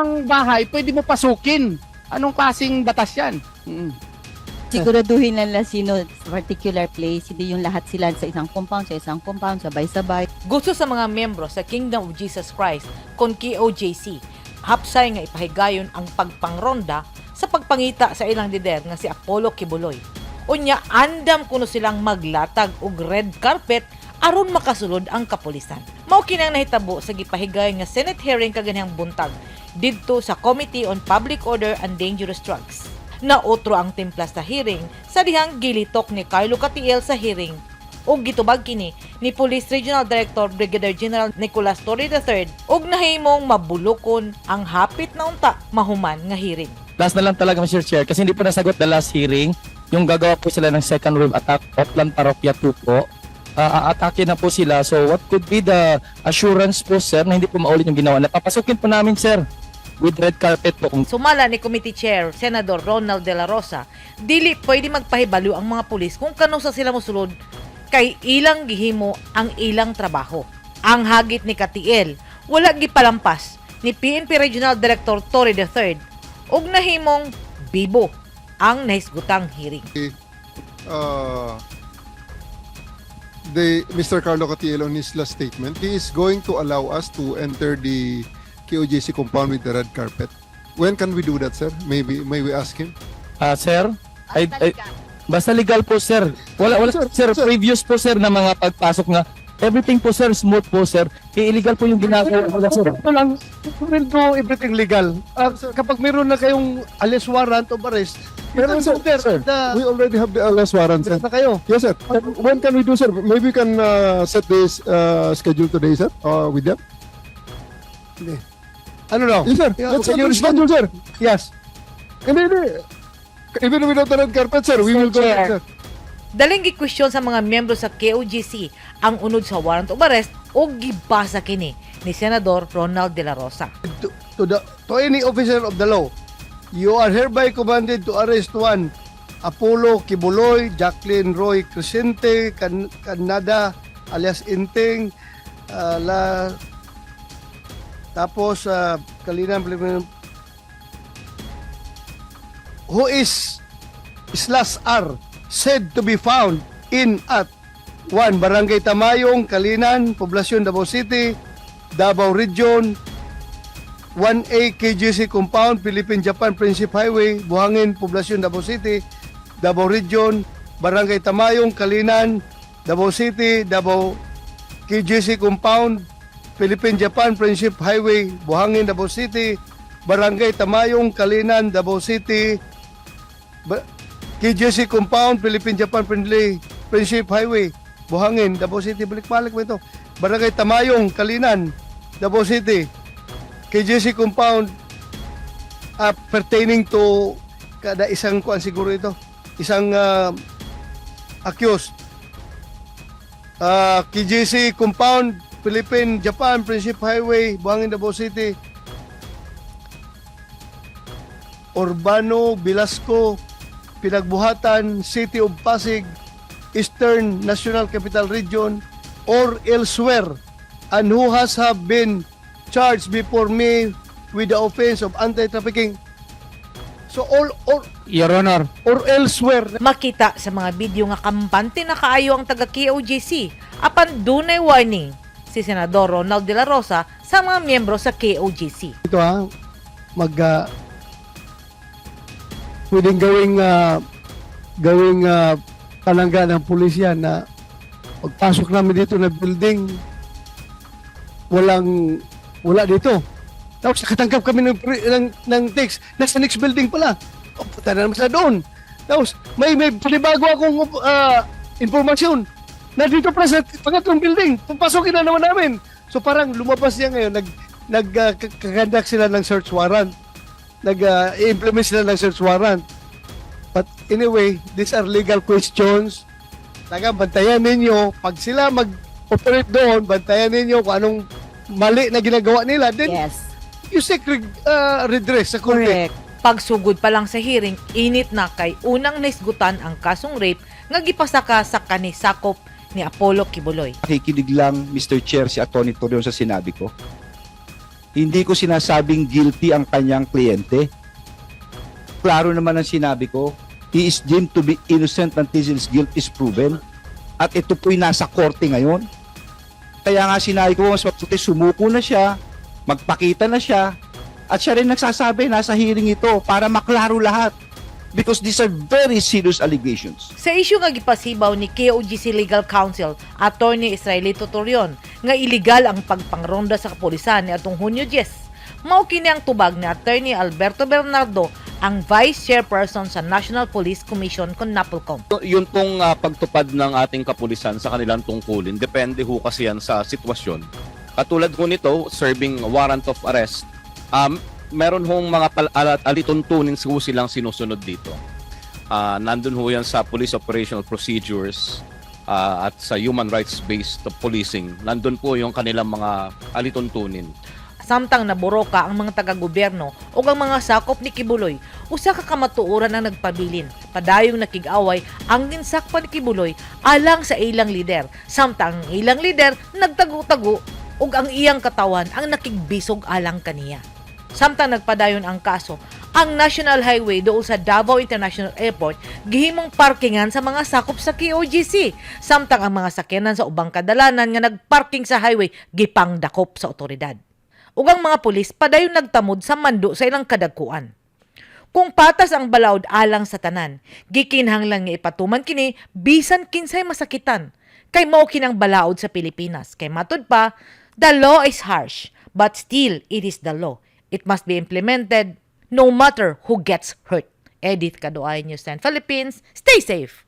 ang bahay, pwede mo pasukin. Anong klaseng batas yan? Siguraduhin lang lang sino particular place, hindi yung lahat sila sa isang compound, sabay-sabay. Gusto sa mga miyembro sa Kingdom of Jesus Christ kon KOJC, hapsay nga ipahigayon ang pagpangronda sa pagpangita sa ilang lider nga si Apollo Quiboloy. Unya andam kuno silang maglatag og red carpet aron makasulod ang kapulisan. Mao kinang nahitabo sa gipahigayon nga Senate hearing kaganhang buntag didto sa Committee on Public Order and Dangerous Drugs. Naotro ang timpla sa hearing sa dihang gilitok ni Carlo Catiel sa hearing ug gitubag kini ni Police Regional Director Brigadier General Nicolas Torre III ug nahimong mabulokon ang hapit na unta mahuman nga hearing. Last na lang talaga, Mr. Chair, kasi hindi po nasagot the last hearing. Yung gagawa po sila ng second wave attack, Oplan Parokya 2 po. Aatake na po sila. So what could be the assurance po, sir, na hindi po maulit yung ginawa? Napapasukin po namin, sir, with red carpet po. Kung Sumala ni Committee Chair Senador Ronald De La Rosa, dili pwede magpahibalo ang mga pulis kung kanusa sila mosulod kay ilang gihimo ang ilang trabaho. Ang hagit ni Katiel, wala gipalampas ni PNP Regional Director Torre III ug nahimong bibo ang nahisgutang hearing. The Mr. Carlo Catiel, on his last statement, he is going to allow us to enter the KOJC compound with the red carpet. When can we do that, sir? Maybe may we ask him? Sir, ay, basta legal po, sir. Wala, wala, Sir, sir, sir. Previous po, sir, na mga pagpasok nga, everything po, sir, smooth po, sir. Illegal po yung ginagawa nila, sir. Ito lang, we'll do everything legal. Kapag meron na kayong arrest warrant of arrest, Meron, sir. there, Sir, the, we already have the arrest warrant, sir. na kayo. Yes, sir. When can we do, sir? Maybe we can set this schedule today, sir, with them. Ano daw? Yes, sir. Yeah, Let's can set you the respond? schedule, sir. Yes. Hindi, hindi. Even without the red carpet, sir, we Mr. will go, Chair. sir. Daling gikwestiyon sa mga miyembro sa KOJC ang unod sa warrant of arrest o gibasa kini ni Senador Ronald De La Rosa. To any officer of the law, you are hereby commanded to arrest one Apollo Quiboloy, Jacqueline Roy Crescente, Canada, alias Inting, la, tapos Kalinan, who is slash R said to be found in at 1 Barangay Tamayong, Kalinan, Poblacion, Davao City, Davao Region, 1A KGC Compound, Philippine-Japan Friendship Highway, Buhangin, Poblacion, Davao City, Davao Region, Barangay Tamayong, Kalinan, Davao City, Davao KGC Compound, Philippine-Japan Friendship Highway, Buhangin, Davao City, Barangay Tamayong, Kalinan, Davao City, KGC Compound, Philippine-Japan Friendship Highway, Buhangin, Davao City, balik-balik mo ito. Barangay Tamayong, Kalinan, Davao City, KGC Compound, pertaining to kada isang kuan siguro ito, isang accused. KGC Compound, Philippine, Japan, Friendship Highway, Buhangin, Davao City, Urbano, Velasco, Pinagbuhatan, City of Pasig, Eastern National Capital Region, or elsewhere, and who has have been charged before me with the offense of anti-trafficking. So all or Your Honor, or elsewhere. Makita sa mga video nga kampante na kaayo ang taga KOJC apan dunay warning si Senador Ronald De La Rosa sa mga miyembro sa KOJC. Ito ha, mag pwedeng gawing palangga ng pulisya na pagpasok namin dito na building, wala dito. Tapos nakatanggap kami ng text, nasa next building pala. O, punta na naman sila doon. Tapos may panibago akong impormasyon na dito pala sa pangatlong building. Papasokin na naman namin. So parang lumabas niya ngayon, nag nag kakandak sila ng search warrant. Nag-implement sila ng search warrant. But anyway, these are legal questions. Talaga, bantayan ninyo. Pag sila mag-operate doon, bantayan ninyo kung anong mali na ginagawa nila. Then, you seek redress sa korte. Correct. Pagsugod pa lang sa hearing, init na kay unang naisgutan ang kasong rape nga gipasaka sa kanisakop ni Apollo Quiboloy. Nakikinig lang, Mr. Chair, si Atty. Torion sa sinabi ko. Hindi ko sinasabing guilty ang kanyang kliyente. Klaro naman ang sinabi ko, he is deemed to be innocent until his guilt is proven. At ito po'y nasa korte ngayon. Kaya nga sinabi ko, mas mabuti sumuko na siya, magpakita na siya, at siya rin nagsasabi, nasa hearing ito para maklaro lahat. Because these are very serious allegations. Sa isyu nga gipasibaw ni KOJC Legal Counsel Attorney Israelito Torion nga iligal ang pagpangronda sa kapulisan ni atong Hunyo 10. Mao kini ang tubag ni Attorney Alberto Bernardo, ang Vice Chairperson sa National Police Commission kon NAPOLCOM. Yun pong pagtupad ng ating kapulisan sa kanilang tungkulin, depende ho kasi yan sa sitwasyon. Katulad ho nito, serving warrant of arrest, meron hong mga alituntunin ho silang sinusunod dito. Nandun ho yan sa police operational procedures at sa human rights-based policing. Nandun po yung kanilang mga alituntunin. Samtang naburoka ang mga taga-gobyerno ug ang mga sakop ni Quiboloy, usa ka kamatuoran ang nagpabilin. Padayong nakig-away ang ginsakpan ni Quiboloy alang sa ilang lider. Samtang ang ilang lider nagtago-tago ug ang iyang katawan ang nakigbisog alang kaniya. Samtang nagpadayon ang kaso, ang National Highway dool sa Davao International Airport gihimong parkingan sa mga sakop sa KOJC. Samtang ang mga sakyanan sa ubang kadalanan nga nagparking sa highway gipangdakop sa otoridad. Ug ang mga pulis padayon nagtamod sa mando sa ilang kadagkuan. Kung patas ang balaod alang sa tanan, gikinahanglan nga ipatuman kini bisan kinsay masakitan. Kay mao kinang balaod sa Pilipinas. Kay matud pa, the law is harsh, but still it is the law. It must be implemented no matter who gets hurt. Edith Kaduay, News 10 Philippines. Stay safe.